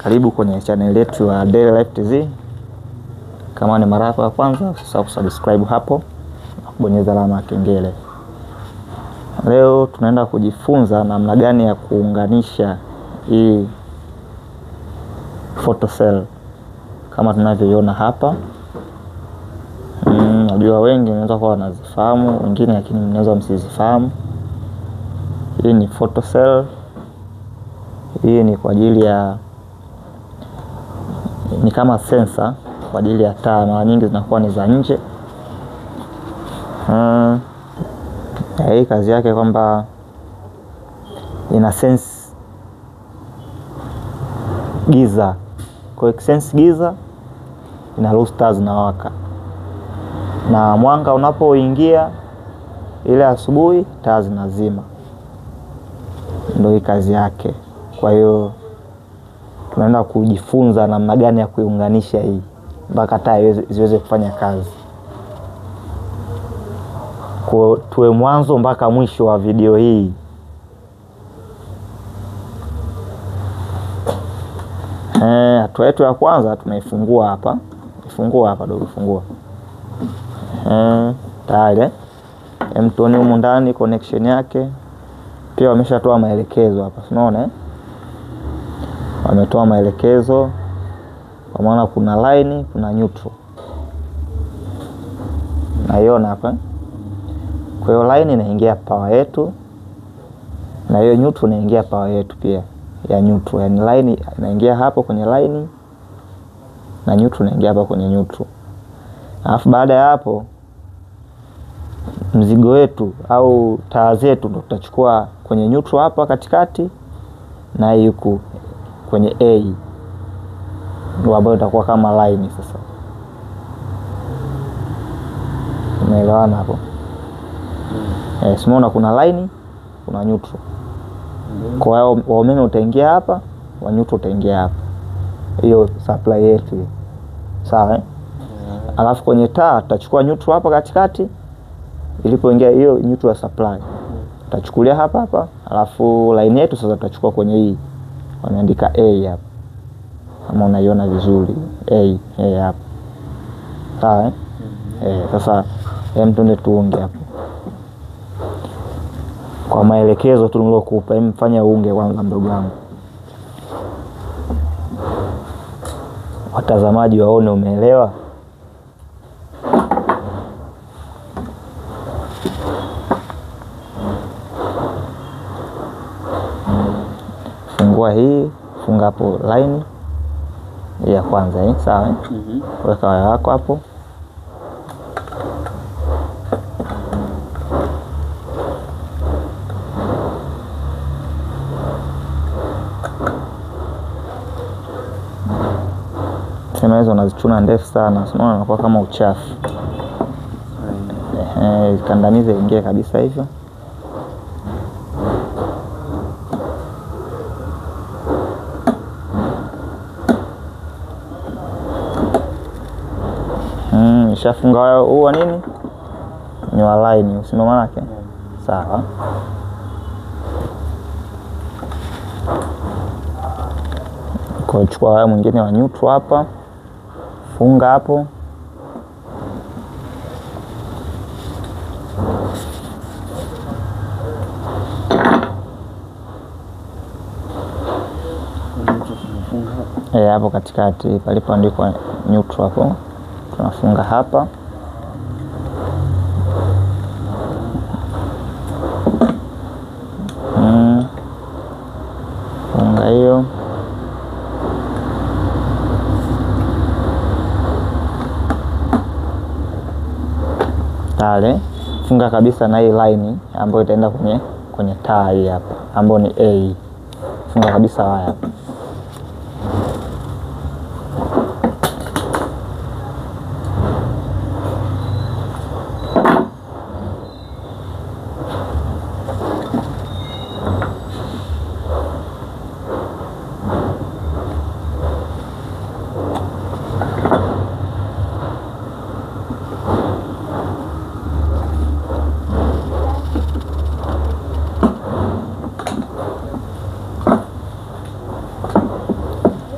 Karibu kwenye channel yetu ya Daily Life TZ. Kama ni mara yako ya kwanza, usisahau kusubscribe hapo na kubonyeza alama ya kengele. Leo tunaenda kujifunza namna gani ya kuunganisha hii photocell kama tunavyoiona hapa. Najua wengi wanaweza kuwa wanazifahamu, wengine lakini mnaweza msizifahamu. Hii ni photocell. Hii ni kwa ajili ya, ni kama sensor kwa ajili ya taa, mara nyingi zinakuwa ni za nje. Hii kazi yake kwamba ina sense giza. Kwa hiyo sense giza inaruhusu taa zinawaka. Na mwanga unapoingia ile asubuhi taa zinazima. Ndio hii kazi yake. Kwa hiyo tunaenda kujifunza namna gani ya kuiunganisha hii mpaka taa ziweze kufanya kazi. Kwa tuwe mwanzo mpaka mwisho wa video hii. Hatua yetu ya kwanza tunaifungua hapa. Ifungua hapa dogo, fungua. Tayari. Tuone humu ndani connection yake. Pia wameshatoa maelekezo hapa, unaona? Wametoa maelekezo kwa maana kuna line, kuna neutral. Naiona hapa. Kwa hiyo line inaingia power yetu na hiyo neutral inaingia power yetu pia ya neutral. Yaani line inaingia hapo kwenye line na neutral inaingia hapa kwenye neutral. Alafu baada ya hapo mzigo wetu au taa zetu ndo tutachukua kwenye neutral hapa katikati na hii huku kwenye A ndio ambayo itakuwa kama line sasa. Umeelewana hapo? Simuona kuna line, kuna neutral. Kwa hiyo wa umeme utaingia hapa, wa neutral utaingia hapa. Hiyo supply yetu hiyo. Sawa eh? Alafu kwenye taa tutachukua neutral hapa katikati ilipoingia hiyo neutral ya supply. Tutachukulia hapa hapa, alafu line yetu sasa tutachukua kwenye hii. Wameandika A hapa. Kama unaiona vizuri, A hapa. Sawa eh? Sasa hem tuende tuunge hapo. Kwa maelekezo tu nilokupa, hem fanya uunge kwanza mdogo wangu. Watazamaji waone umeelewa. Fungua hii, funga hapo line ya kwanza sawa eh? Weka waya wako hapo. Sema hizo unazichuna ndefu sana, unaona inakuwa kama uchafu. Kandamize ingie kabisa hivyo. Nishafunga waya huu wa nini? Ni wa line, usio maana yake. Sawa. Kwa chukua waya mwingine wa neutral hapa. Funga hapo. Hapo katikati palipoandikwa neutral hapo. Tunafunga hapa. Funga hiyo. Tale, funga kabisa na hii line ambayo itaenda kwenye taa hii hapa ambayo ni A. Funga kabisa waya hapa.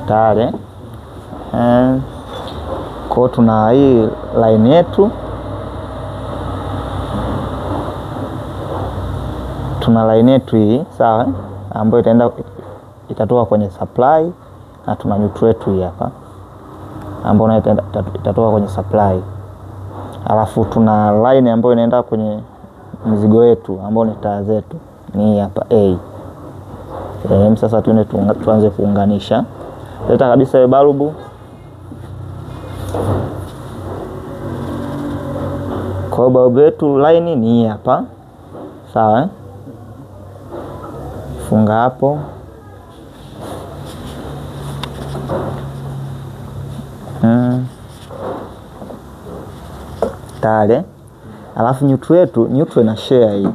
Tayari. Kwa tuna hii line yetu. Tuna line yetu hii, sawa, ambayo itaenda itatoka kwenye supply, na tuna neutral yetu hii hapa ambayo nayo itatoka kwenye supply. Alafu tuna line ambayo inaenda kwenye mzigo wetu ambao ni taa zetu, ni hapa A. Sasa tuende tuanze kuunganisha. Leta kabisa hiyo balbu. Kwa balbu yetu line ni hii hapa. Sawa eh? Funga hapo. Tayari. Alafu neutral yetu, neutral ina share hii.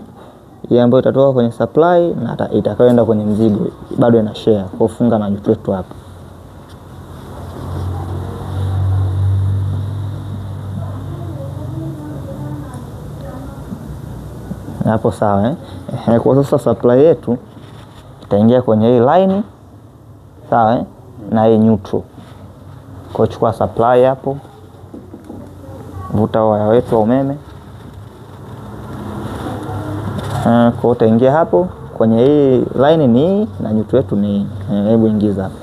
Hii ambayo itatoka kwenye supply na itakayoenda kwenye mzigo bado ina share. Kwa funga na neutral yetu hapa. Hapo sawa eh? Kwa sasa supply yetu itaingia kwenye hii line, sawa eh? Na hii neutral. Kwa chukua supply hapo, vuta waya wetu wa umeme. Kwa utaingia hapo kwenye hii line ni hii na neutral yetu ni hii. Hebu ingiza hapo.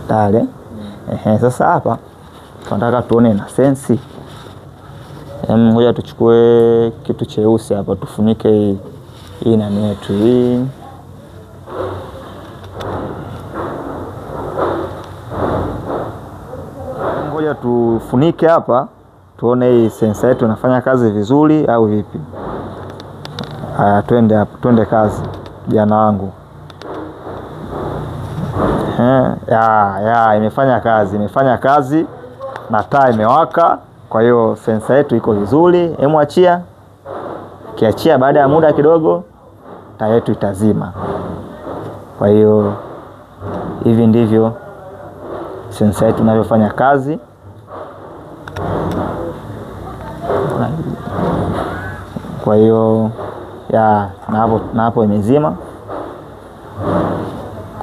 Tayari. Sasa hapa tunataka tuone na sensi. Ngoja tuchukue kitu cheusi hapa tufunike hii nani yetu hii. Ngoja tufunike hapa tuone hii sensa yetu inafanya kazi vizuri au vipi. Haya, twende hapo, twende kazi jana wangu. Ya imefanya kazi, imefanya kazi na taa imewaka. Kwa hiyo sensa yetu iko vizuri. Hemu achia. Kiachia baada ya muda kidogo taa yetu itazima. Kwa hiyo hivi ndivyo sensa yetu inavyofanya kazi. Kwa hiyo ya na hapo imezima.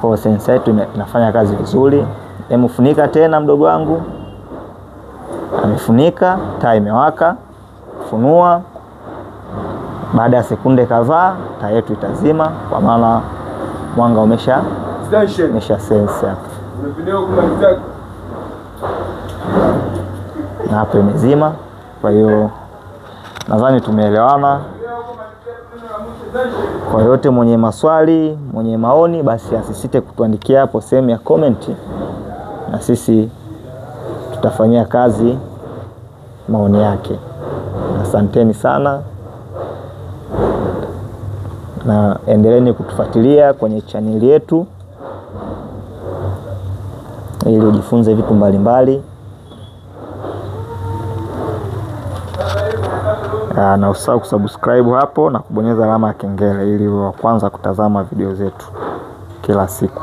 Kwa sensa yetu inafanya kazi vizuri. Hemu funika tena mdogo wangu. Amefunika, taa imewaka. Funua. Baada ya sekunde kadhaa taa yetu itazima kwa maana mwanga umesha sense hapo. Na hapo imezima. Kwa hiyo nadhani tumeelewana. Kwa yote mwenye maswali, mwenye maoni, basi asisite kutuandikia hapo sehemu ya comment, na sisi tutafanyia kazi maoni yake. Asanteni sana na endeleeni kutufuatilia kwenye channel yetu ili ujifunze vitu mbalimbali. Na usisahau kusubscribe hapo na kubonyeza alama ya kengele ili uwe wa kwanza kutazama video zetu kila siku.